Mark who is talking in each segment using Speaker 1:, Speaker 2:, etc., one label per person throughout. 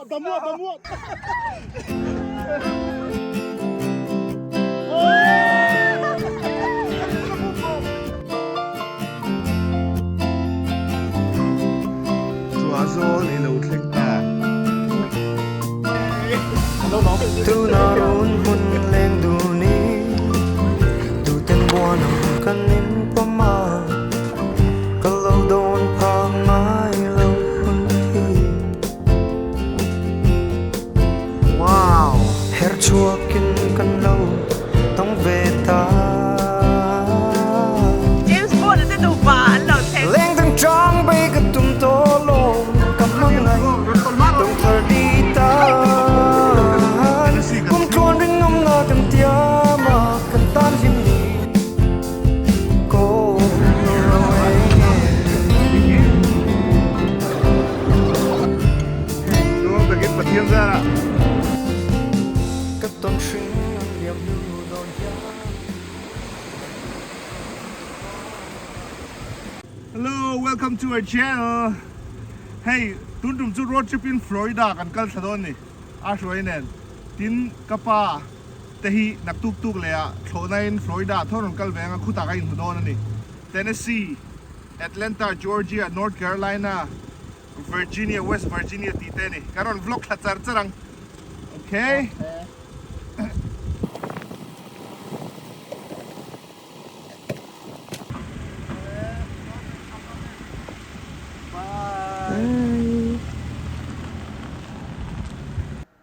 Speaker 1: Chhuahzawl i lo thleng ta.
Speaker 2: Tuna run hmun leng dun i Tuten buan ang kan in pawm a Ka lo dawn phak ngai lo hun hi
Speaker 1: Wow!
Speaker 2: Her chhuakin kan lo tawng ve ta
Speaker 3: James Bond te nupa an lo thleng.
Speaker 2: Leng dang chang bay ka tum tawh lo ka hmangaih Dawng thar di tan Kum tluan ringawm na kan tiam a kan tan hlim ni Ko
Speaker 1: Nuam takin Pathian zarah.
Speaker 2: Ka tawn hring an liam hnu dawn hian.
Speaker 1: Hello, welcome to our channel. Hei, tun tum chu road trip in Florida kan kal thla dawn ni. A hruai nen. Tin ka pa te hi nak tuk tuk leh ah thlawhna in Florida thawn rawn kal ve anga khutah ka inhmu dawn a ni. Tennessee, Atlanta, Georgia, North Carolina, Virginia, West Virginia tih te a ni. Kan rawn vlog thla char char ang. Okay.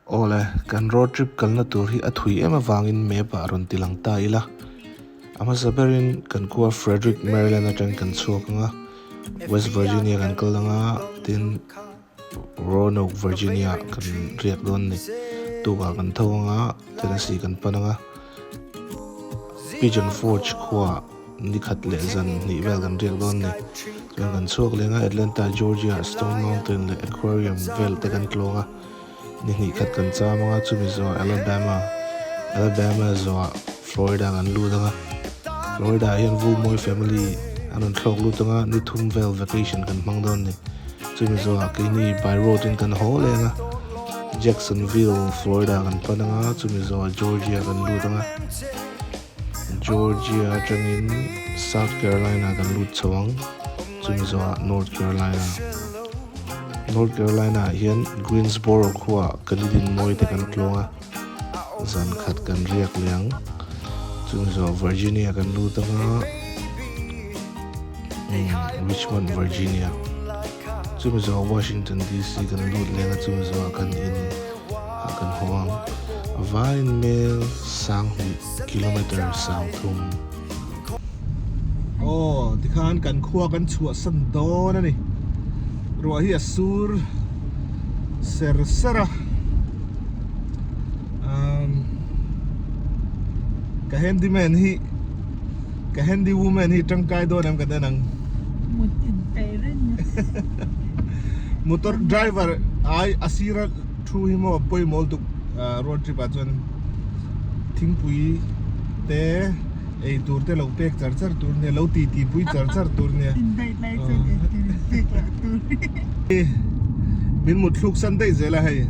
Speaker 4: Awle, kan road trip kalna tur hi a thui em avangin map ah rawn ti lang ta ila. A hmasa berin kan khua Frederick, Maryland atang kan chhuak anga, West Virginia kan kal anga, tin Roanoke, Virginia kan riak dawn a ni. Tukah kan tho anga, Tennessee kan pan anga. Pigeon Forge khua ni khat leh zan hnih vel kan riak dawn a ni. Chuan kan chhuak leng a, Atlanta, Georgia, Stone Mountain leh Aquarium vel te kan tlawng a. Ni hnih khat kan cham anga, chumi zawhah Alabama, Alabama zawhah Florida kan lut anga. Florida ah hian Vulmawi family an rawn thlawk lut anga, ni thum vel vacation kan hmang dawn a ni. Chumi zawhah keini by road in kan haw leng a. Jacksonville, Florida kan pan anga, chumi zawhah Georgia kan lut anga. Georgia atangin South Carolina kan lut chho ang, chumi zawhah North Carolina. North Carolina ah hian Greensboro khuaah Canadian mawi te kan tlawng a, zan khat kan riak leh ang. Chumi zawhah Virginia kan lut anga, Richmond, Virginia. Chumi zawhah Washington DC kan lut leng a, chumi zawhah kan in ah kan haw ang. A vaiin mel sanghnih kilometer sangthum.
Speaker 1: Aw tikhan kan khua kan chhuahsan dawn a ni. Ruah hi a sur ser ser a. Umm ka handyman hi Ka handy woman hi tangkai dawn em kan en ang.
Speaker 3: Mut in pe reng a.
Speaker 1: Motor driver ai a sira thu hi maw pawimawh lutuk road trip ah chuan thingpui te ei tur te lo pek char char tur nia lo ti ti pui char char tur nia.
Speaker 3: Indaih lai chuan ei tur in pek lah tur.
Speaker 1: Min mut thluk san daih zel a hei.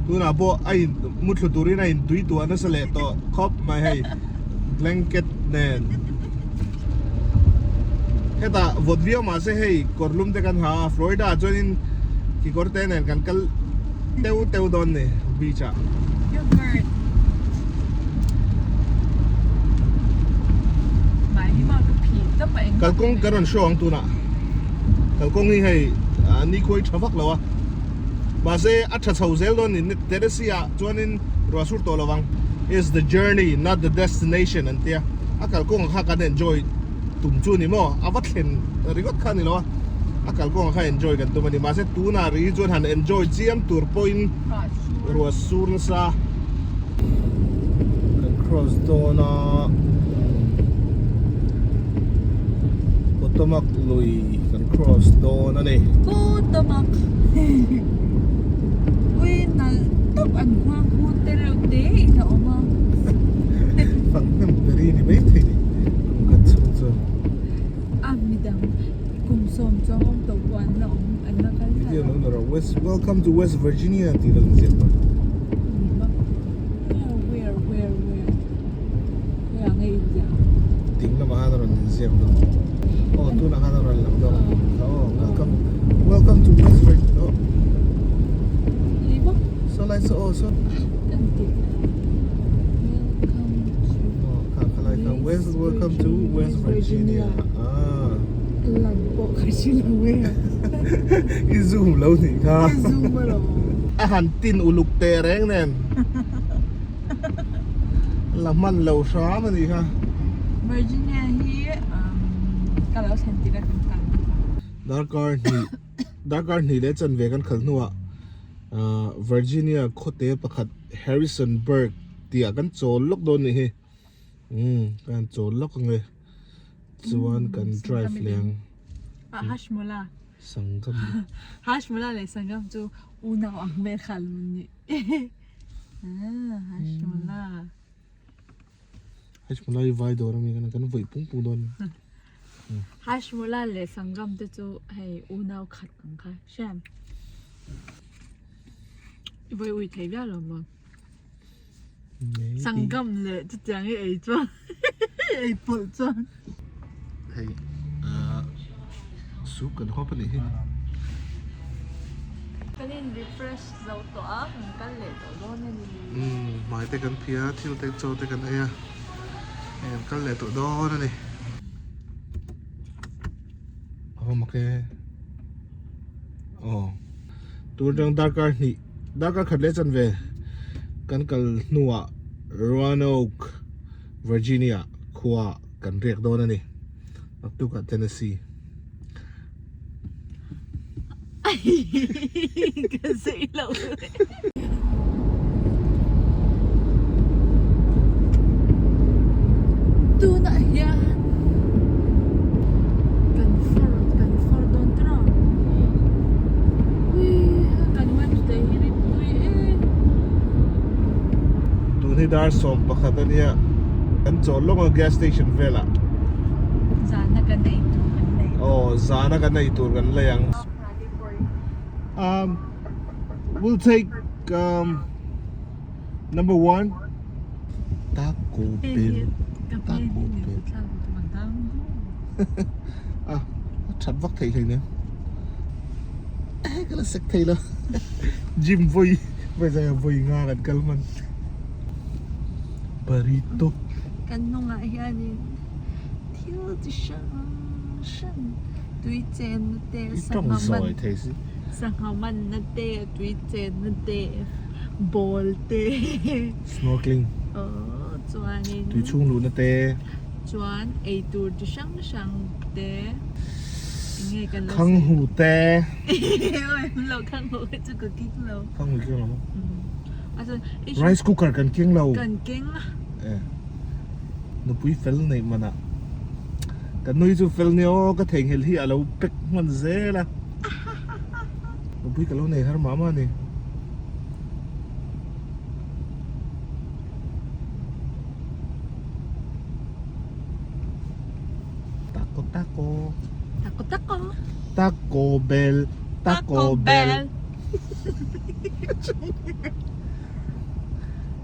Speaker 1: Tunah pawh a in muthlu turin a in tui tuah nasa leh tawh khawp mai hei blanket nen hetah vawt viau mah se hei kawr lum te kan ha a Florida ah chuanin kekawr te nen kan kal teu teu dawn ni beach ah. Kalkawng kan rawn show ang tunah kalkawng hi hei ni khuai tha vak lo a. Mahse a tha chho zel dawn ni Tennessee ah chuanin ruah sur tawh lovang. It's the journey not the destination an tia. A kalkawngah kha kan enjoy tum chu ni maw? A va thlen ringawt kha a ni lo a. A kalkawngah kha enjoy kan tum a ni. Mahse tunah ri hi chuan han enjoy chiam tur pawhin ruah sur nasa kan cross dawn a. Potomac lui kan cross dawn a ni.
Speaker 3: Potomac Ui nalh tawp an hma khu te reuh te in a awm a.
Speaker 1: Fang hnem beri ni mai thei ni kum khat chhung chuan.
Speaker 3: A midang kum sawm chuang awm tawh pawh an la awm an la kal thla lo.
Speaker 1: lo ni rawh West Welcome to West Virginia tih lo inziak bawk.
Speaker 3: Where where where khawiah nge inziak?
Speaker 1: Ding lamah khan a rawn inziak dawn. Aw tunah khan a rawn lang dawn. Aw welcome welcome to West Virginia. Aw.
Speaker 3: Ni bawk.
Speaker 1: Saw lai saw aw saw.
Speaker 3: Kan tih welcome to.
Speaker 1: Aw kha khalai kha West welcome to West Virginia. Ah.
Speaker 3: Lan pawh ka hre lo e.
Speaker 1: I zoom lo nih kha.
Speaker 3: I zoom alawm.
Speaker 1: A han tin uluk teh reng nen. La hman lo hram a nih kha.
Speaker 3: Virginia hi ka lo thlen tir a kan kal bawk a.
Speaker 1: Darkar hnih darkar hnih leh chanve kan khalh hnuah Virginia khawte pakhat Harrisonburg tih ah kan chawl lawk dawn nih hi. Umm kan chawl lawk ang e. Chuan kan drive leh ang.
Speaker 3: Hashmula.
Speaker 1: Sangam.
Speaker 3: Hashmula leh Sangam chu unau ang vel kha lo ni. Hashmula.
Speaker 1: Hashmula hi vai dawr ami kan kan vawi pung pung dawn.
Speaker 3: Hashmula leh Sangam te chu hei unau khat ang kha hriam. I vawi ui thei viau lo maw? Sangam leh chutiang i ei chuan ei pawlh chuan.
Speaker 1: Hei soup kan hawp a nih hi.
Speaker 3: Kan in refresh zo tawh a, kan kal leh tawh dawn a ni.
Speaker 1: Umm hmai te kan phih a, thil te chaw te kan ei a, hei kan kal leh tawh dawn a ni. A va mak e. Aw tun atang darkar hnih. Darkar khat leh chanve kan kal hnuah Roanoke, Virginia khua kan riak dawn a ni. Naktukah Tennessee.
Speaker 3: Ka zei lo le. Tunah hian kan far kan far dawn tawh a. Kan Wednesday hi rit pui em.
Speaker 1: Tun hi dar 11 a nia kan chawl lawk a gas station velah.
Speaker 3: Zana kan ei tur kan lei.
Speaker 1: Aw zana kan ei tur kan lei ang. Um we'll take um number 1 Taco Bell. Taco Bell. Ah a that vak theih hlei nen. Eh ka la sek thei lo. Gym vawi vawi zai ah vawi nga kan kal hman. Burrito.
Speaker 3: Kan hnungah hianin thil chi hrang hrang tui chenna te sangha man sangha manna te tui chenna te ball te
Speaker 1: snorkeling
Speaker 3: aw chuanin
Speaker 1: tui chhung luhna te
Speaker 3: Chuan eitur chi hrang hrang te enge kan lo
Speaker 1: Khang hu te.
Speaker 3: Oi lo khang hu chu ka keng lo.
Speaker 1: Khang hu keng lo maw? Rice cooker kan keng lo.
Speaker 3: Kan keng a.
Speaker 1: Eh. Nupui fel neih manah. Ka nui chu fel nia aw ka theihnghilh hi a lo pack hman zel a. Nupui ka lo nei har mah mah a ni. Taco taco.
Speaker 3: Taco taco.
Speaker 1: Taco Bell. Taco Bell.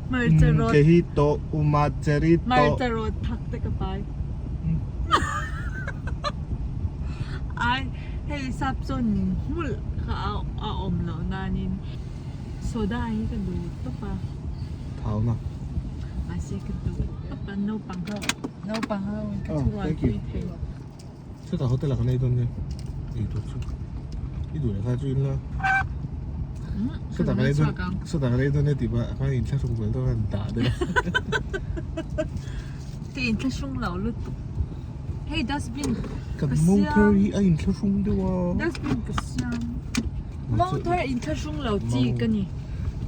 Speaker 3: Hmarcha rawt.
Speaker 1: Kehito umacherito.
Speaker 3: Hmarcha rawt thak te ka pai. Ai hei sap chuan ning hmulh kha a awm loh nanin soda hi ka duh tawp a.
Speaker 1: Thau na.
Speaker 3: Mahse ka duh tawp a naupang ho naupang ho in ka chhuah pui thei.
Speaker 1: Chutah hotel ah kan ei dawn nia ei tur chu i duh leh kha chu in la chutah kan ei dawn chutah kan ei dawn nia tih pah khan inthlahrung vel dawn a dah deuh a.
Speaker 3: Ka inthlahrung lo lutuk hei dustbin
Speaker 1: ka motor hi a inthlahrung deuh a.
Speaker 3: Dustbin ka siam. Mo thar inthlahrung lo chi ka ni.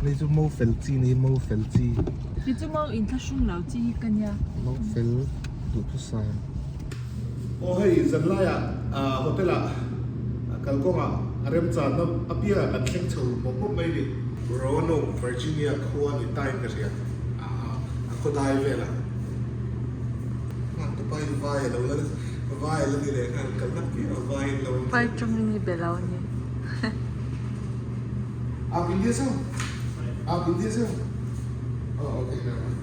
Speaker 1: Ni chu mo fel chi ni mo fel chi.
Speaker 3: Ni chu mo inthlahrung lo chi hi ka nia.
Speaker 1: Mo fel duhthusam. Aw hei zanlaiah hotel ah kalkawngah a remchanna apiangah kan thleng chho mawp mawp mai ni. Roanoke, Virginia khua ni tain ka hria a khawdai velah. Nghak tupa hi vai a lo la vai a la ni leh nghal kalna piangah vai in lo.
Speaker 3: Vai tawngin i be lo ni.
Speaker 1: आप इंडिया से हो आप इंडिया से हो Oh, okay, never mind.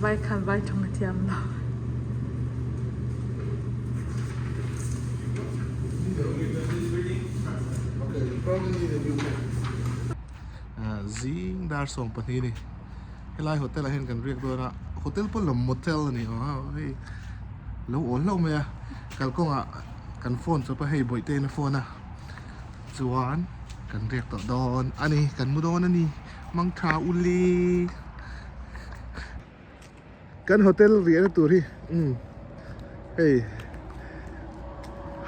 Speaker 3: Vai khan vai thawng a thiam lo.
Speaker 1: Okay, you probably need a new pen. Zing dar 12 ni. Helai hotel ah hian kan riak dawn a, hotel pawh lo motel a ni awm a, hei lo awl hlauh mai a, kalkawngah kan phone chawp a, hei bawihte in a phone a, chuan kan riak tawh dawn a ni, kan mu dawn a ni, mangtha uli. Kan hotel riahna tur hi umm hei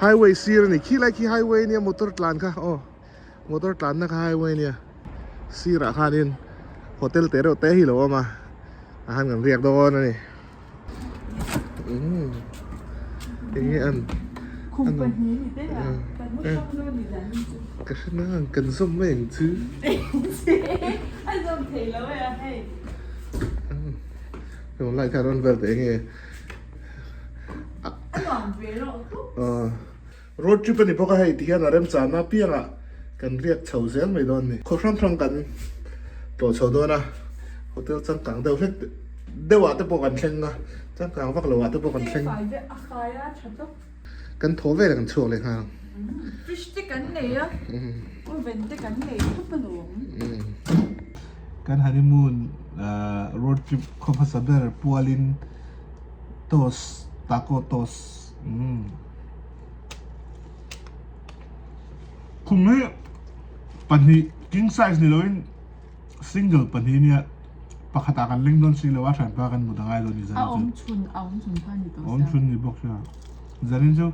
Speaker 1: highway sir a ni, khilai khi highway a nia motor tlan kha aw. Motor tlanna kha highway nia sirah khanin hotel te reuh te hi lo awm a a han kan riak dawn a ni umm enge an
Speaker 3: Khum pahnih ni te a kan mu hrang dawn ni dan in chu
Speaker 1: ka hre nang kan zawm mai ang chu
Speaker 3: a zawm thei lo e a hei
Speaker 1: umm lai khan rawn vel teh enge
Speaker 3: a nuam ve rawh khawp
Speaker 1: Road trip a ni bawk a hei tihian a remchana piangah kan riak chho zel mai dawn a ni. Khaw hrang hrang kan tlawh chho dawn a, hotel changkang deuh hlek deuhah te pawh kan thleng a, changkang vak lohah te pawh kan thleng. Kan thaw vel a kan chhuak leh nghal ang.
Speaker 3: Fish te kan nei a, oven te kan nei thap alawm.
Speaker 1: Kan honeymoon road trip khaw hmasa ber pualin toast, taco toast. Khum hi pahnih king size ni loin single pahnih nia pakhat ah kan leng dawn si lo a hranpa kan mut angai lo ni zanin chu.
Speaker 3: A awm chhun a awm chhun kha ni tawh
Speaker 1: sia. Awm chhun ni bawk sia. Zanin chu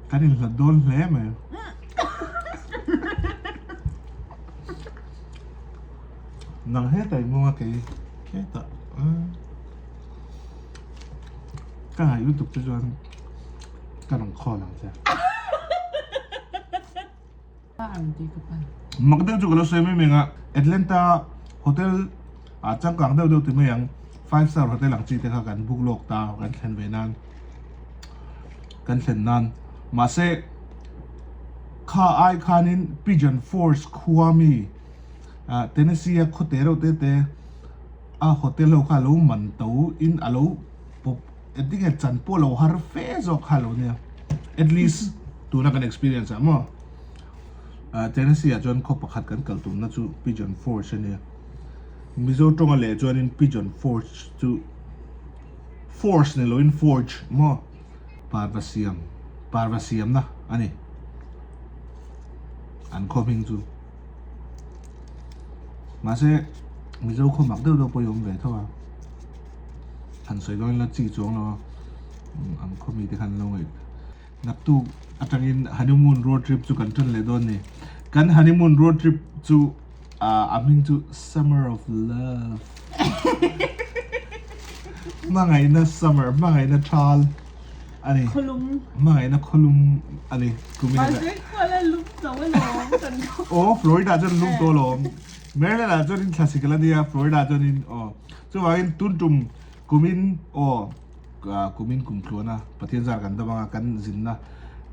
Speaker 1: kan inhlat dawn hle mai. Nang hetah i mawng a kei hetah. Ka ngaih lutuk te chuan ka rawn call ang che. Mak deuh chu ka lo sawi mai mai ang a, Atlanta hotel ah changkang deuh deuh ti mai ang, five star hotel ang chi te kha kan book lawk ta kan thlen ve nan, kan thlen nan. Mahse kha ai khanin Pigeon Forge khua mi Tennessee a khaw te reuh te te a hotel ho kha a lo man to in a lo pawp engtin nge chan pawh lo har fe zawk kha lo nia at least tuna kan experience ah maw ah Tennessee ah chuan khaw pakhat kan kal tumna chu Pigeon Forge a nia Mizo tawnga leh chuanin Pigeon Forge chu Force ni loin Forge maw parva siam parva siamna a ni an khaw hming chu. Mahse Mizo khaw mak deuh deuh pawh hi a awm ve tho a, han sawi dawn ila chi chuang lo a, an khaw mite khan an lo ngaih naktuk atangin honeymoon road trip chu kan tan leh dawn a ni. Kan honeymoon road trip chu a hming chu summer of love hmangaihna summer hmangaihna thal. a ni.
Speaker 3: Khawlum.
Speaker 1: Hmangaihna khawlum a ni. Kumin a
Speaker 3: Mahse khuala lum tawh alawm kan khaw.
Speaker 1: Aw Florida chuan lum tawh alawm. Maryland ah chuan in thlasik ala nia Florida chuan in aw. Chuvangin tun tum kumin aw kumin kum tluana Pathian zar kan dam anga kan zinna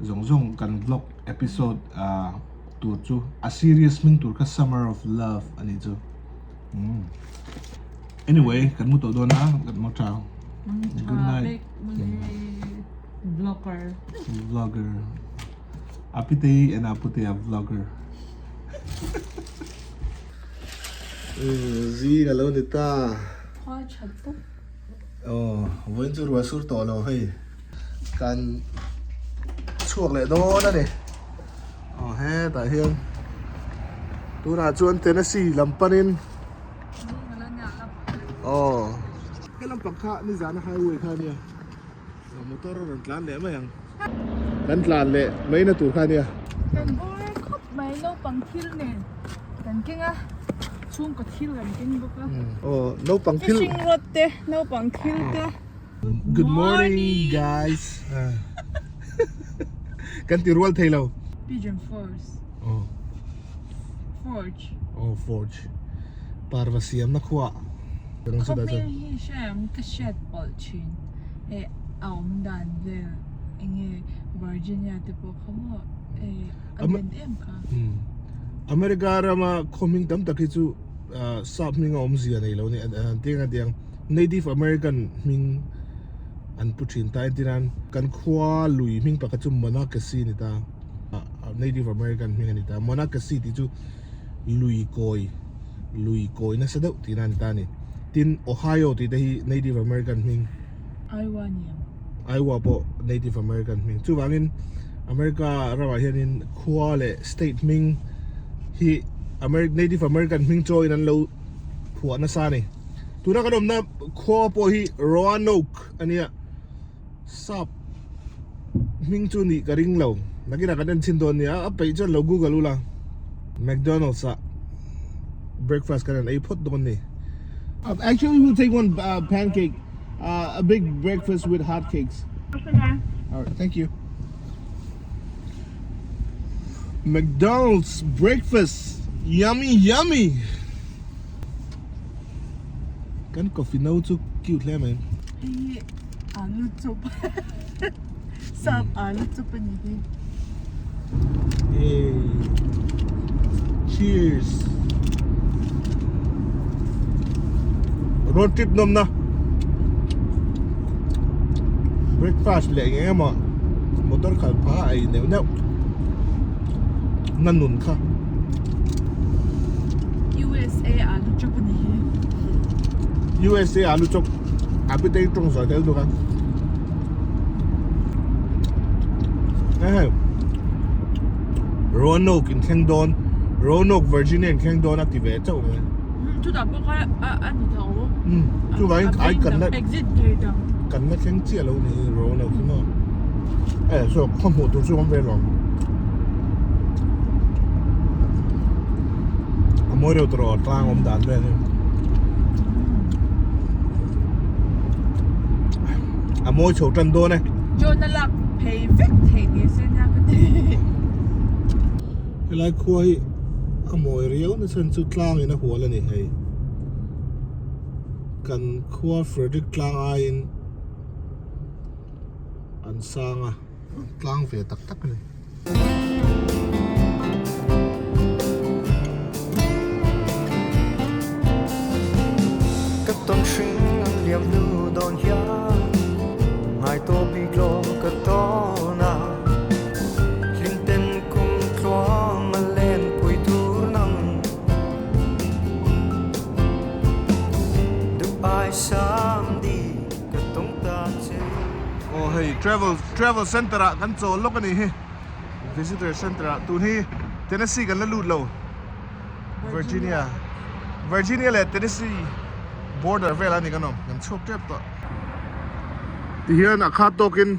Speaker 1: zawng zawng kan vlog episode tur chu a series hming tur kha Summer of Love a nih chu. Anyway, kan mu tawh dawn a, kan mu tha.
Speaker 3: Good night. Vlogger.
Speaker 1: Vlogger. Apitei and Aputea vlogger. Zing a lo ni ta.
Speaker 3: Khua that bawk.
Speaker 1: Aw, vawiin chu ruah sur tawh lo hei. Kan chhuak leh dawn a ni. Aw hetah hian tunah chuan Tennessee lam panin aw he lampang kha nizana highway kha ania motor a rawn tlan leh mai ang kan tlan leh mai na tur kha ania.
Speaker 3: Kan bawr khawp mai naupang thil nen kan keng a chhungkaw thil kan keng bawk a.
Speaker 1: Aw naupang thil
Speaker 3: fishing rod te naupang thil te.
Speaker 1: Good morning guys. Kan ti rual thei lo.
Speaker 3: Pigeon Forge.
Speaker 1: Oh.
Speaker 3: Forge.
Speaker 1: Oh Forge. Parva siam na khua.
Speaker 3: Khawpming hi hriam ka hriat pawlh thin. E a awm dan vel enge Virginia te pawh kha maw e a lian em kha.
Speaker 1: America rama khaw hming tam tak hi chu sap hming a awmzia nei lo a ni an ti ang a tiang Native American hming an pu thin ta entir nan kan khua lui hming pakhat chu Monocacy a ni ta Native American hming a ni ta Monocacy tih chu lui kawi lui kawi nasa deuh tihna a ni ta a ni tin Ohio tih te hi Native American hming
Speaker 3: Iowa ni ang.
Speaker 1: Iowa pawh Native American hming chuvangin America ramah hianin khua leh state hming hi Native American hming chawiin an lo phuah nasa a ni. Tuna kan awmna khua pawh hi Roanoke a nia sap hming chu nih ka ring lo nakinah kan en chhin dawn nia a peih chuan lo google ula McDonald's ah breakfast kan han ei phawt dawn ni. Actually we'll take one pancake a big breakfast with hot cakes. Alright, thank you. McDonald's breakfast yummy yummy. Kan coffee no chu cute hle mai.
Speaker 3: Hei hi alu chop sap alu chop a ni hi.
Speaker 1: Hey. Cheers. Road trip nawm na. Breakfast leh nge emaw motor khalh pha a ei neuh neuh na nun kha.
Speaker 3: USA alu chop a ni hi.
Speaker 1: USA alu chop a pi tei tawng zawi tel bawk a. Hei Roanoke in thleng dawn Roanoke Virginia in thleng dawn a ti ve chauh mai.
Speaker 3: Chutah pawh kha a ni tho.
Speaker 1: Chuvangin ai kan la
Speaker 3: exit thei dang.
Speaker 1: Kan la thleng chiah lo ni Roanoke hi maw. Eh saw khaw hmuh tur chu awm ve lo. A mawi deuh tawh tlang awm dan vel hi. A mawi chho tan dawn e.
Speaker 3: John a lak phei vek thei ni se nia ka ti.
Speaker 1: Helai khua hi a mawi riau na chhan chu tlang in a hual a ni hei. Kan khua Frederick tlang aiin an sang a tlang ve tak tak a ni.
Speaker 2: Ka tawn hring an liam hnu dawn hian ngai tawh bik lo ka tawn a hlim ten kum tluang a len pui tur nang duh ai sam di ka tawng ta che.
Speaker 1: Aw hei travel travel center ah kan chawl lawk a nih hi visitor center ah tun hi Tennessee kan la lut lo Virginia Virginia leh Tennessee border vel a ni kan awm kan chhuak tep tawh. Tihian a khat tawkin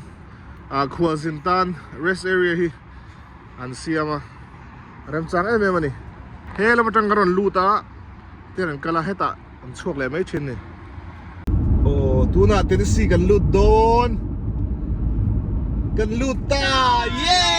Speaker 1: ah khualzin tan rest area hi an siam a remchang em em a ni. He lam atang kan rawn lut a tian an kal a hetah an chhuak leh mai thin ni. Aw tunah Tennessee kan lut dawn kan lut ta yay.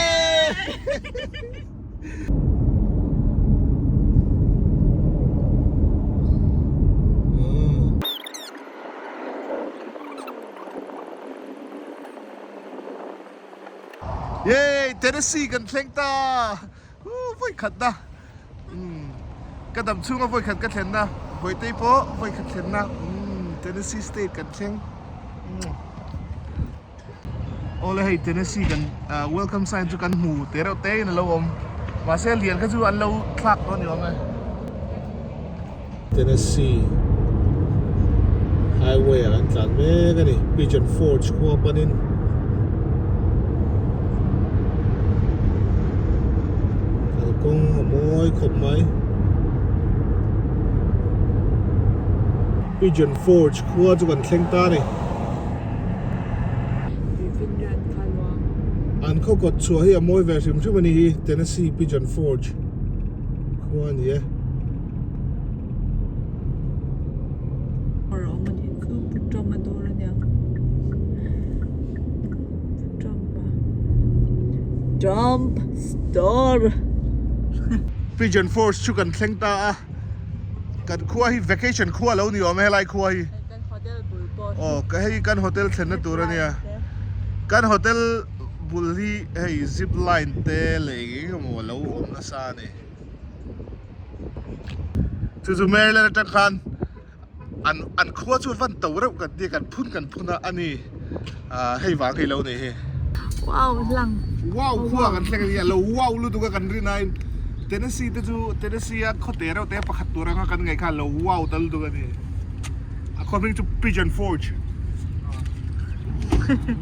Speaker 1: Yay Tennessee kan thleng ta vawi khat na ka dam chhunga vawi khat ka thlen na Vawitei pawh vawi khat thlen na Tennessee state kan thleng awle hei Tennessee kan welcome sign chu kan hmu te reuh te in a lo awm mahse lian kha chu an lo thlak dawn ni awm e. Tennessee highway ah kan tlan mek a ni Pigeon Forge khua panin kalkawng a mawi khawp mai Pigeon Forge khua chu kan thleng ta a ni. An khaw kawt chhuah hi a mawi ve hrim hrim a ni hi Tennessee Pigeon Forge khua a ni e.
Speaker 3: Trump store.
Speaker 1: Pigeon Forge chu kan thleng ta a kan khua hi vacation khua lo ni awm e helai khua hi.
Speaker 3: Kan hotel bul pawh hi.
Speaker 1: Aw ka hei kan hotel thlenna tur a nia. Kan hotel bul hi hei zip line te leh eng eng emaw a lo awm nasa a ni. Chu chu Maryland atang khan an an khua chu van to reuh kan tia kan phun kan phun a ani hei vang hi lo ni hi.
Speaker 3: Wow lang.
Speaker 1: Wow khua kan thleng ani a lo wow lutuk a kan rin aiin Tennessee te chu Tennessee a khaw te reuh te pakhat tur anga kan ngaih kha a lo wow ta lutuk a ni. A khaw hming chu Pigeon Forge.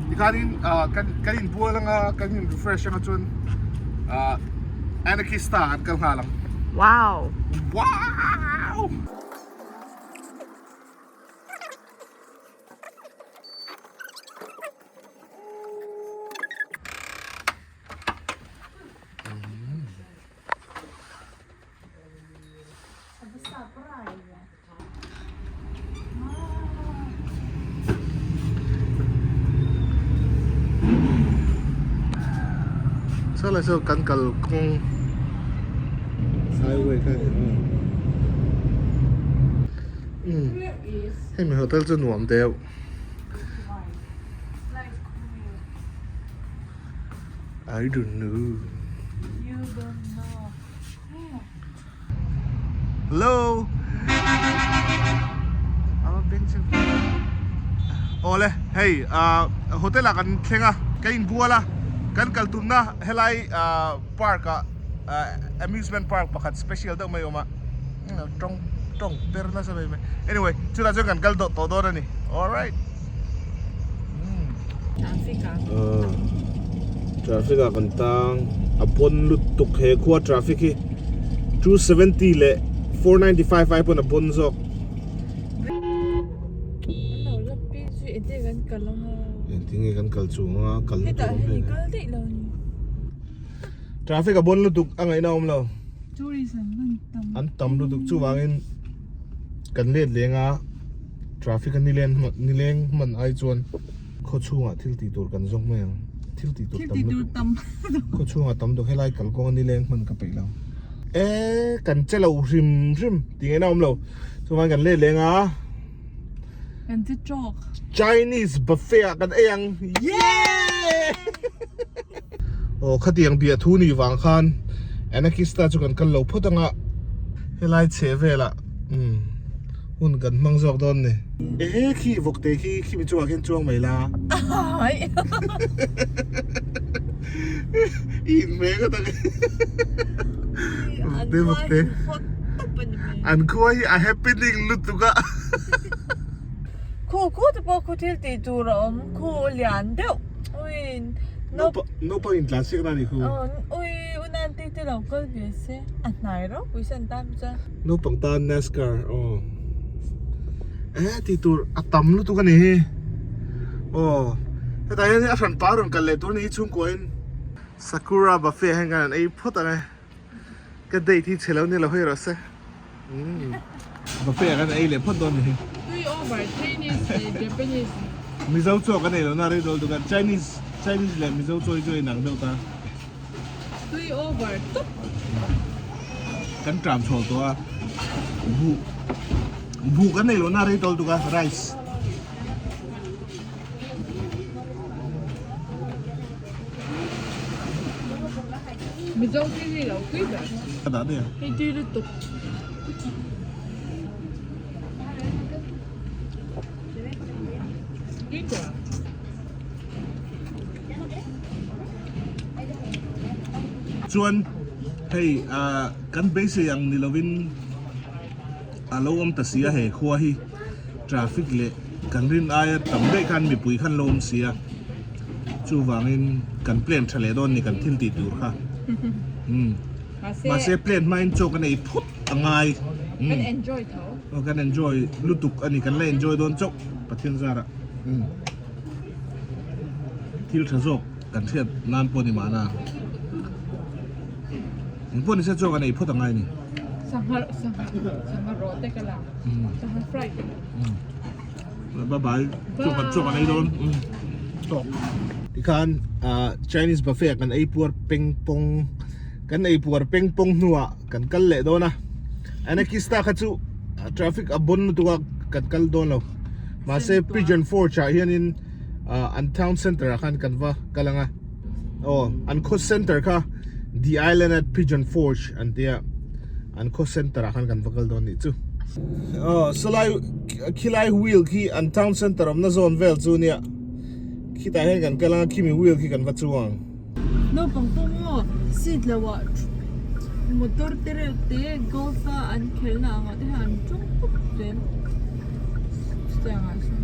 Speaker 1: Tikhanin kan kan inbual anga kan in refresh anga chuan Anarchista an kal nghal ang.
Speaker 3: Wow!
Speaker 1: Wow! Saw lai saw kan kal kawng highway kha umm hemi hotel chu nuam deuh. I don't know.
Speaker 3: You don't know.
Speaker 1: Hello. Awle hei ah hotel ah kan thleng a ka inbual a kan kal tumna helai ah park ah amusement park pakhat special deuh mai a awm a tawng tawng per nasa mai mai anyway chutah chuan kan kal tawh dawn a ni alright. Traffic ah kan tang a pawn lutuk he khua traffic hi 270 leh 495 ai pawn a pawn zawk. Engtin nge kan kal chuang a kal na tur awm hle traffic a pawn lutuk a ngaihna awm lo an tam lutuk chuvangin kan let leng a. Traffic a nileng nileng hman ai chuan khaw chhungah thil tih tur kan zawk mai ang thil tih tur tam lutuk khaw chhungah tam deuh helai kalkawng a nileng hman ka peih lo e kan che lo hrim hrim tih ngaihna awm lo chuan kan let leng a
Speaker 3: kan che tawk
Speaker 1: Chinese buffet ah kan ei ang yay Aw khatiang biah thu ni vang khan Anarchista chu kan kal lo phawt anga helai chhe velah umm hun kan hmang zawk dawn ni. Ehe khi vawk te khi khimi chungah khian chuang mai la. I inhmeh ka tak e. Vawk te. An khua hi a happening lutuk a.
Speaker 3: Khu khu te pawh khu thil tih tur a awm khu lian deuh. Ui
Speaker 1: no naupang in tlan siak na ni khu.
Speaker 3: Ui unan te te lo kal ve se a hnai ropui san tan chuan.
Speaker 1: Naupang tan NASCAR aw eh tih tur a tam lutuk a ni hi aw hetah hian a hran pa rawn kal leh tur a ni hi chhungkua in Sakura buffet ah hian kan han ei phawt ang e ka date hi chhe lo ni lo hawi rawh se umm buffet ah kan ei leh phawt dawn a ni hi.
Speaker 3: Tui over Chinese leh Japanese.
Speaker 1: Mizo chaw kan ei lo na rei dawl tuk a Chinese Chinese leh Mizo chaw hi chu a inang deuh ta.
Speaker 3: Tui over tawp.
Speaker 1: Kan tram chhawl tawh a buh buh kan nei lo na rei dawl tuk a rice.
Speaker 3: Mizo thil hi lo tui ber.
Speaker 1: Ka dah daih a.
Speaker 3: Hei tui lutuk. Tui ber.
Speaker 1: Chuan hei ah kan beisei ang ni lovin a lo awm ta si a he khua hi traffic leh kan rin aia tam daih khan mipui khan lo awm si a chuvangin kan plan tha leh dawn ni kan thil tih tur kha umm mahse plan hmain chaw kan ei phawt a ngai
Speaker 3: kan enjoy tho
Speaker 1: aw kan enjoy lutuk a ni kan la enjoy dawn chauh Pathian zarah umm thil tha zawk kan hriat nan pawh ni mahna engpawh ni se chaw kan ei phawt a ngai a ni.
Speaker 3: Sangha sangha sangha rawh te ka la sangha fry te
Speaker 1: Bye bye chaw kan chaw kan ei dawn tawk tikhan ah Chinese buffet ah kan ei puar peng pawng kan ei puar peng pawng hnuah kan kal leh dawn a Anarchista kha chu traffic a bon lutuk a kan kal dawn lo mahse Pigeon Forge ah hianin ah an town center ah khan kan va kal ang a aw an khaw center kha The Island at Pigeon Forge an tia. An khaw center ah khan kan va kal dawn nih chu. Aw sawlai khilai wheel khi an town center awmna zawn vel chu nia khitah hian kan kal anga khimi wheel khi kan va chuang.
Speaker 3: Naupang pawh maw seat lo ah motor te reuh te golf a an khelna angah te hian an tawng tawp zel chutiang ah chuan.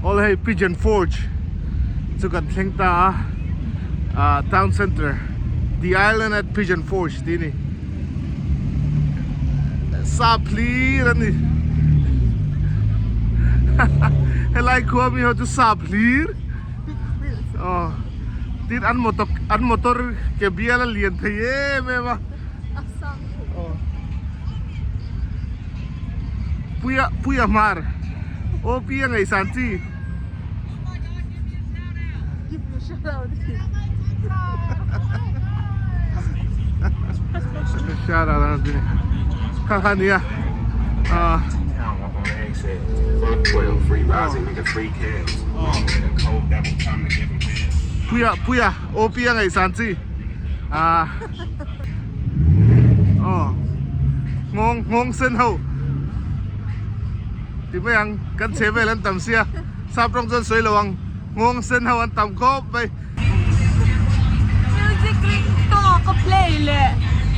Speaker 1: Awle hei Pigeon Forge chu kan thleng ta a ah town centre the island at Pigeon Forge tih a ni sap hlir a ni helai khua mi ho chu sap hlir aw tin an motor an motor ke bial a lian thei em em a aw puia puia hmar aw pi a ngaihsan chi. Shout out an ti kha kha nia ah puia puia aw pi a ngaihsan chi ah aw nghawng nghawng sen ho ti mai ang kan chhe vel an tam sia sap rawng chuan sawi lo ang nghawng sen ho an tam khawp mai.
Speaker 3: Music ring tawk a play leh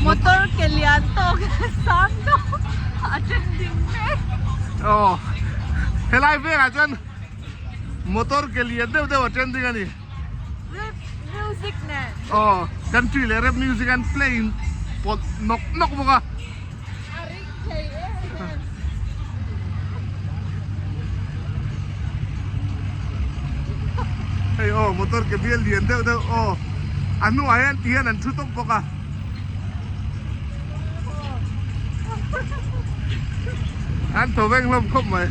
Speaker 3: motor ke lian tawk sang tawk a trending mek.
Speaker 1: Aw helai vengah chuan motor ke lian deuh deuh a trending a ni.
Speaker 3: Rap music nen.
Speaker 1: Aw country leh rap music an play in pawt nawk nawk bawk a.
Speaker 3: A ring thei em em.
Speaker 1: Hei aw motor ke bial lian deuh deuh aw a hnuah hian ti hian an thu tawp bawk a. An tho veng hlawm khawp mai.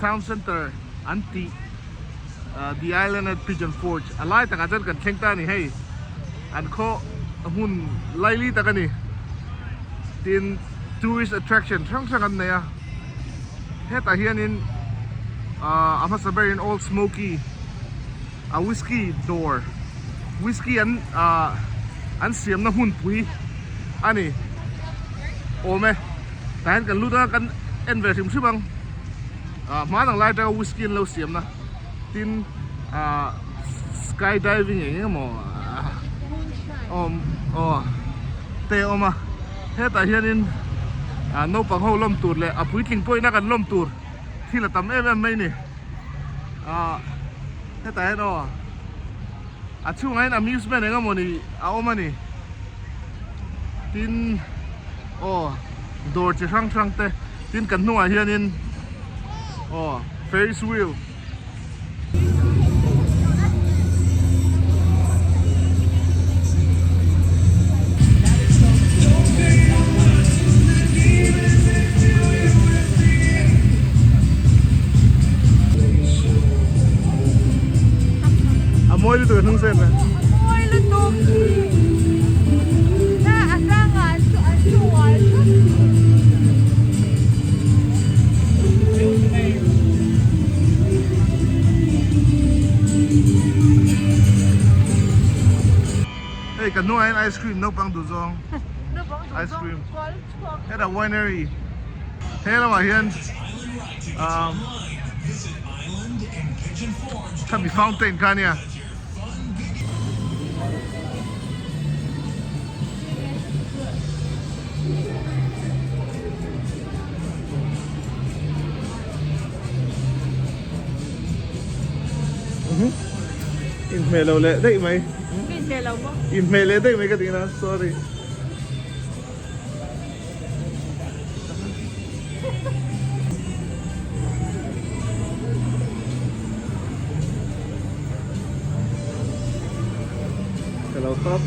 Speaker 1: Town center an tih The Island at Pigeon Forge a lai takah chuan kan thleng ta a ni hei an khaw hmun laili tak a ni tin tourist attraction hrang hrang an nei a hetah hianin a hmasa berin Old Smoky a whiskey dawr whiskey an an siamna hmunpui a ni awm e tah hian kan lut a kan en ve hrim hrim ang. Ah hma dang lai atanga whisky an lo siam na tin ah sky diving eng eng emaw awm aw te a awm a hetah hianin ah naupang ho lawm tur leh a puitling pawhin a kan lawm tur thil a tam em em mai a ni ah hetah hian aw a chhungah hian amusement eng emawni a awm a ni tin aw dawr chi hrang hrang te. Tin kan hnungah hianin aw ferris wheel A mawi lutuk a hnung zen a.
Speaker 3: Mawi lutuk. Na a sangah an chu an chu ual thut.
Speaker 1: Hei ka hnungah hian ice cream naupang duh zawng ice cream hetah winery he lamah hian umm khami fountain kha ania. Inhmeh lo leh daih mai.
Speaker 3: Inhmeh lo maw?
Speaker 1: Inhmeh leh daih mai ka tih na, sorry. Ka lo tawp.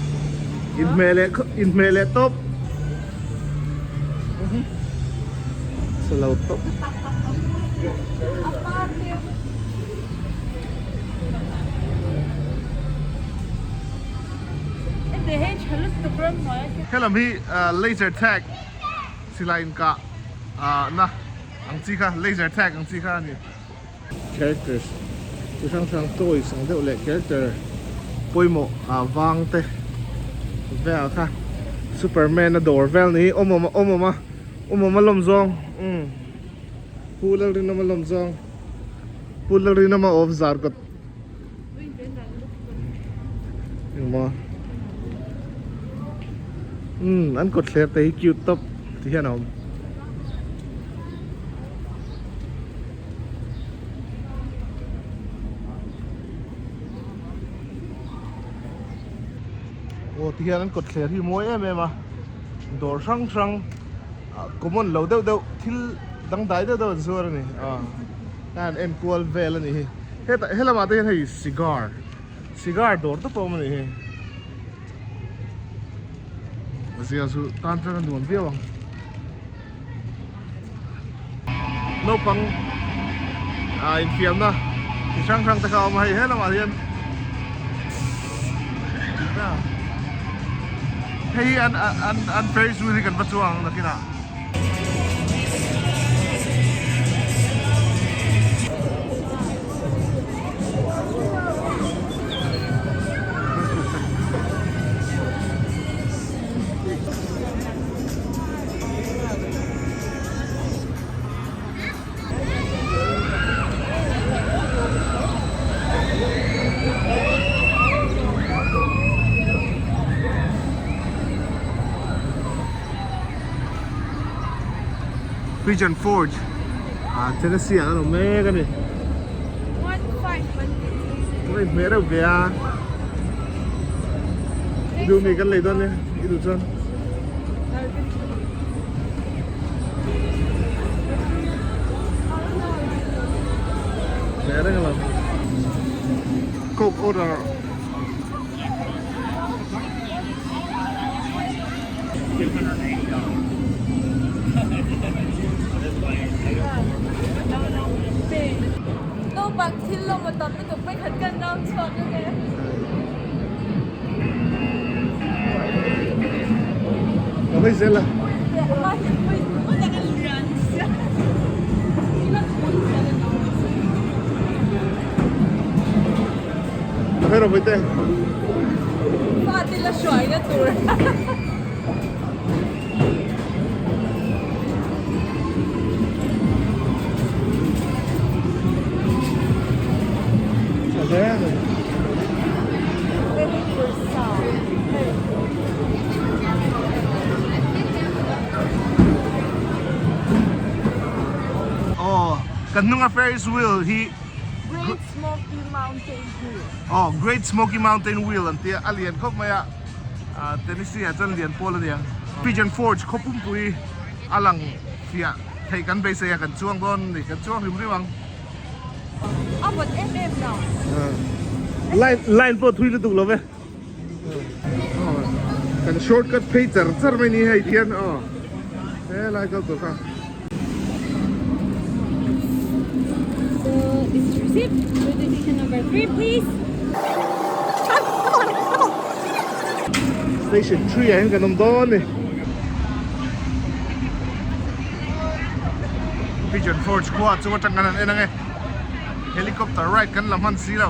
Speaker 1: Inhmeh leh inhmeh leh tawp. Ka lo tawp. Helam hi laser tag silai inkah na ang chi kha laser tag ang chi kha a ni. Characters chi hrang hrang toys ang deuh leh character pawimawh vang te vel kha Superman a dawr vel ni hi awm awm awm awm a awm awm a lawm zawng umm Pu Lalrinawma lawm zawng Pu Lalrinawma of Zarkawt Engmaw umm an kawt thler te hi cute tawp ti hian a awm. Aw ti hian an kawt thler hi mawi em em a dawr hrang hrang common lo deuh deuh thil dangdai deuh deuh an zuar a ni a an en kual vel a ni hi hetah helamah te hian hei cigar cigar dawr te pawh a awm a ni hi zia chu tan chuan a nuam viau ang. Naupang ah infiamna chi hrang hrang te kha a awm a hei helamah hian hei hi an an an ferris wheel hi kan va chuang ang nakinah. Pigeon Forge ah Tennessee ah an awm mek a ni. Ka inhmeh reuh ve a. I duh mi kan lei dawn nia i duh chuan. Leh reng lo. Coke order.
Speaker 3: Naupang thil lawm a tam lutuk mai khat kan round chhuak ang e.
Speaker 1: Ka mai zel a. Ka mai rawh Vawite.
Speaker 3: Fate la hruai na tur.
Speaker 1: Aw kan hnunga Ferris wheel hi
Speaker 3: Great Smoky Mountain Wheel.
Speaker 1: Aw Great Smoky Mountain Wheel an tia a lian khawp mai a. Tennessee ah chuan lian pawl a nia. Pigeon Forge khaw pumpui a lang fiah theih kan beisei a kan chuang dawn a ni kan chuang hrim hrim ang.
Speaker 3: A vawt em em lo.
Speaker 1: Line line pawh thui lutuk lo ve. Kan shortcut phei char char mai ni hei hian aw helai kal tur kha.
Speaker 5: So this is receipt. Registration number 3 please.
Speaker 1: Station 3 ah hian kan awm dawn a ni. Pigeon Forge khua chu atang kan han en ang e. Helicopter ride kan la hman si lo.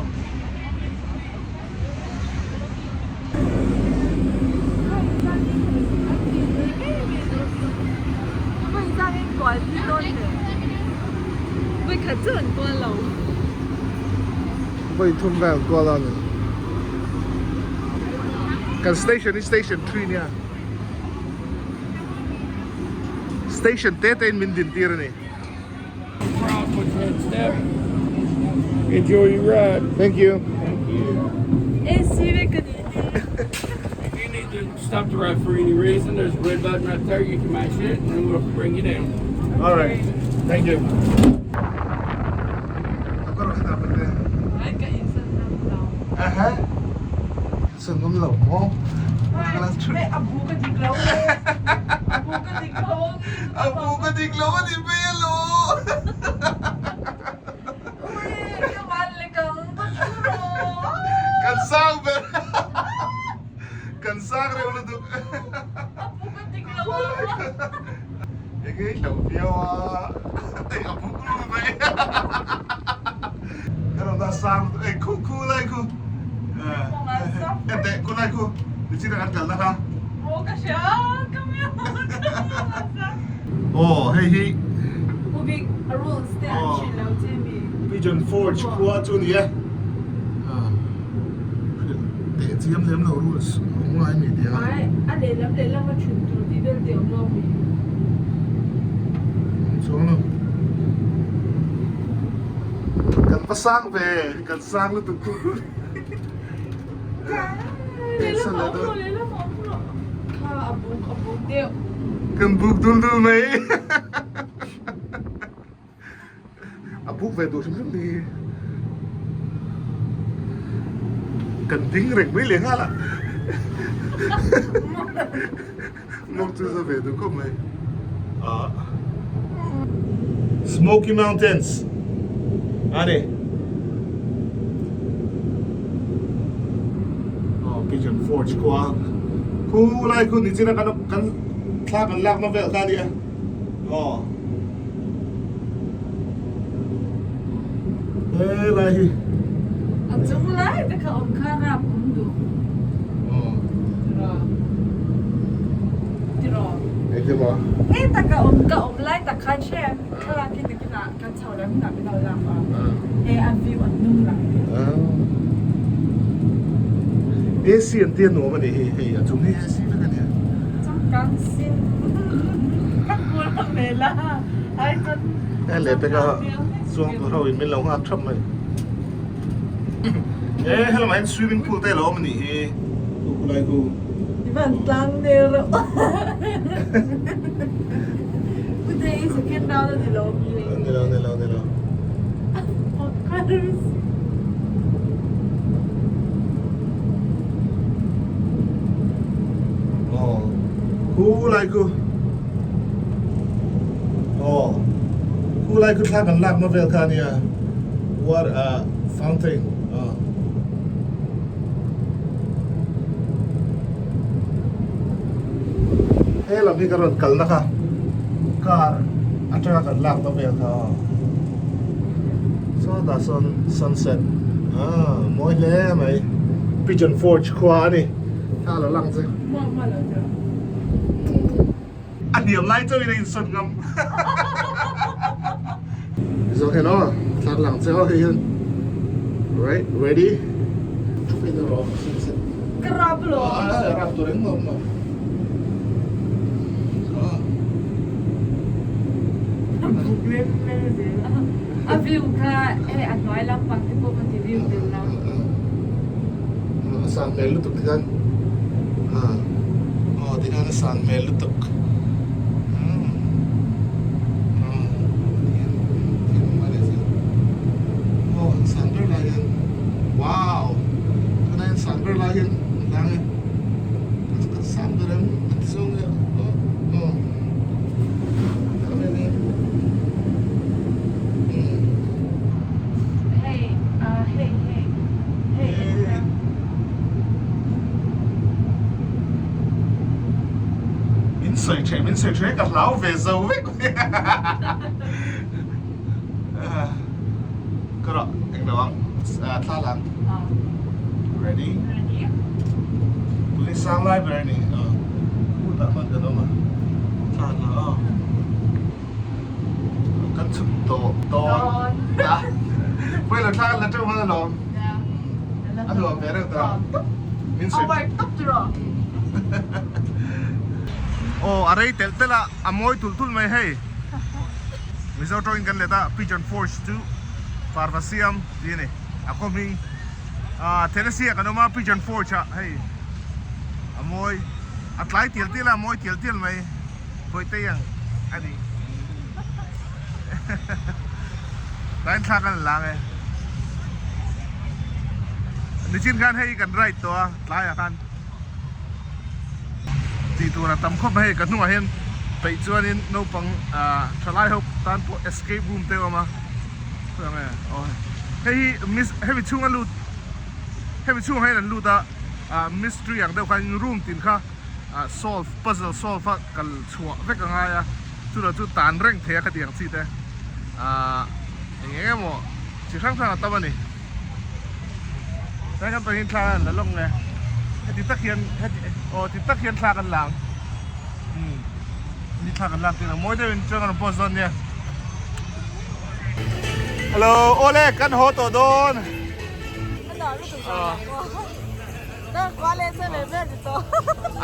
Speaker 1: Vawi thum vel kual a ni. Kan station hi station 3 nia. Station te te in min din tir a ni.
Speaker 6: Enjoy your ride.
Speaker 1: Thank you.
Speaker 6: Thank you.
Speaker 3: AC vek a ni hi.
Speaker 6: If you need to stop the ride for any reason, there's a red button right there. You can mash it and then we'll bring you down.
Speaker 1: All right. Thank you. A bu ka dik lo a ni mai alo. Kan sang ber. Kan sang. sang reuh lutuk. Enge i hlauh viau a, hei a buk ru mai. Ka rawn dah sang lutuk, ei khu khu lai khu. Enteh khu lai khu, nichina kan kalna kha. Aw hei hi. Pigeon Forge khua chu ni e. Teh chiam lem lo rules awm ngai mi tia.
Speaker 3: Ai a lehlam lehlam a thun tur tih vel te awm lo mi.
Speaker 1: Awm chuang lo. Kan va sang ve, kan sang lutuk chu.
Speaker 3: Lehlam a awm lo, lehlam a awm lo. Kha a buk a buk deuh.
Speaker 1: Kan buk dul dul mai. A buk ve duh hrim hrim ni. Kan ding reng mai leh nghal a. Mawk chu za ve duh khawp mai. Ah. Smoky Mountains a ni. Oh, Pigeon Forge khua. Khu lai khu nichina kan kan thla kan lakna vel kha a nia. Aw he lai hi
Speaker 3: a chung lai te kha awm kha rap awm duh
Speaker 1: aw
Speaker 3: tiraw tiraw
Speaker 1: engkim a
Speaker 3: he taka awm ka awm lai tak khan hre thlalak hi nakinah kan chho leh hunah min lo lak a he a view a hnung lang hi
Speaker 1: AC an tia nuam a nih hi hei a chung hi AC vek a nia
Speaker 3: changkang sin ka bul a hmel a ai chuan
Speaker 1: he leh pek a chuang tur ho in min lo nghak thap mai e helamah hian swimming pool te a lo awm a nih hi khu khulai khu
Speaker 3: I van tlang nel reuh Today is second round a ni lo mi
Speaker 1: ni lo ni lo ni lo Aw khu lai khu aw khu lai khu thla kan lakna vel kha ania water fountain aw he lam hi ka rawn kalna kha car atanga kan lakna vel kha aw sawtah sawn sunset ah mawi hle mai Pigeon Forge khua a ni thla lo lang che a hniam lai chauhin a insawn ngam zawk hian aw thla lang che aw hei hian right ready thu phei deuh rawh sunset
Speaker 3: ka rap lo
Speaker 1: a rap tur engmah awm lo
Speaker 3: a view kha hei a hnuai lampang te pawh kan ti view tel la
Speaker 1: a san hmel lutuk tikhan aw tikhan a san hmel lutuk aw san ber lai hian wow tunah hian san ber lai hian lang e kan san ber em an ti zawng nge aw aw Min sawi tha min sawi tha ka hlau ve zo vek ka rawh eng lo ang thla lang ready tuni sang lai ber a ni khutah hman kan awm a thla la aw kan chhuk tawh dawn a pawilo thla kan la teuh hman alawm a nuam ve reuh ta min sawi aw a rei telh telh a a mawi tulh tulh mai hei Mizo tawngin kan let a Pigeon Forge chu parva siam tih a ni a khaw hming ah Tennessee ah kan awm a Pigeon Forge ah hei a mawi a tlai tial tial a a mawi tial tial mai Bawihte ang a ni tlai thlak a la lang e nichin khan hei kan ride tawh a tlaiah khan. Tih tur a tam khawp mai hei ka hnungah hian peih chuanin naupang ah thalai ho tan pawh escape room te a awm a khawiah nge aw hei hi miss hemi chhunga lut hemi chhungah hian an lut a. ah mystery ang deuh khan room tin kha ah solve puzzle solve a kal chhuah vek a ngai a chutah chu tan reng thei a khatiang chi te ah eng eng emaw chi hrang hrang a tam a ni tlai kan pahnih thla an la lawk nge heti tak hian heti aw ti tak hian thla kan la ang umm ni thla kan lak tir ang mawi deuhin chuan kan rawn post dawn nia hello awle kan haw tawh dawn.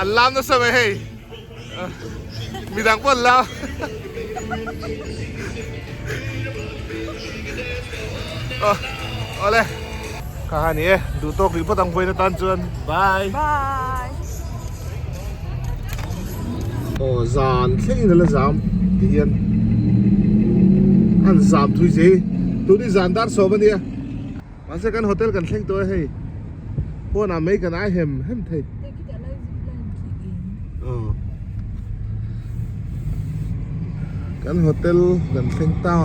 Speaker 1: An lam nasa mai hei midang pawh an lam awle kha kha ni e duh tawk rih phawt ang vawiin atan chuan bye
Speaker 3: bye
Speaker 1: aw zan thlengin a la zam ti hian an zam thui zel tuni zan dar sawm a nia. Mahse kan hotel kan thleng tawh e hei pawnah mai kan ai hem hem thei. Kan hotel kan thleng ta.